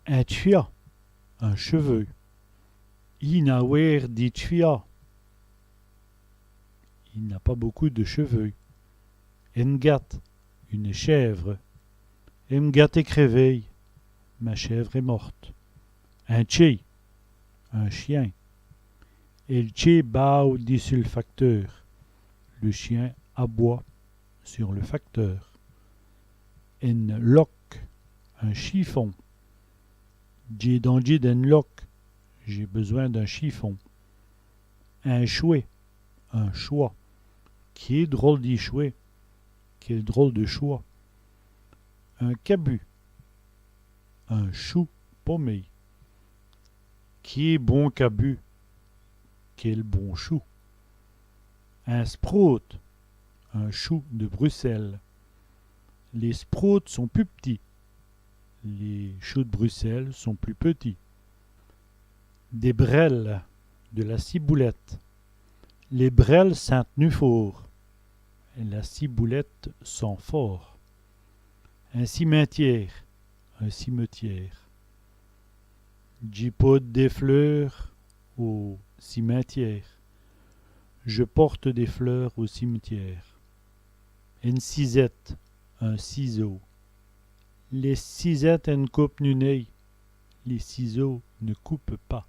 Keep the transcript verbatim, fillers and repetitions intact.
In tch'fia, un cheveu. I n'a wêre di tch'fia. Il n'a pas beaucoup de cheveux. Ène gate, une chèvre. Èm gate èst crèvéye. Ma chèvre est morte. In tché, un chien. El tché bawe dissu l' facteur. Le chien aboie sur le facteur. Ène loke, un chiffon. Dj'é dandjî d'ène loke. J'ai besoin d'un chiffon. In chwè, un choix. Qué drole di chwè. Quel drôle de choix. In cabu, un chou pommé. Qué bon cabu. Quel bon chou. In sprôte, un chou de Bruxelles. Lès sprôtes sont pus p'tits. Les choux de Bruxelles sont plus petits. Dès brèles, de la ciboulette. Lès brèles sintenut fôrt. La ciboulette sent fort. In cimetiêre, un cimetière. Dji pôte dès fleûrs au cimetière. Je porte des fleurs au cimetière. Ène cisète, un ciseau. Lès cisètes èn' coup'nut nén. Les ciseaux ne coupent pas.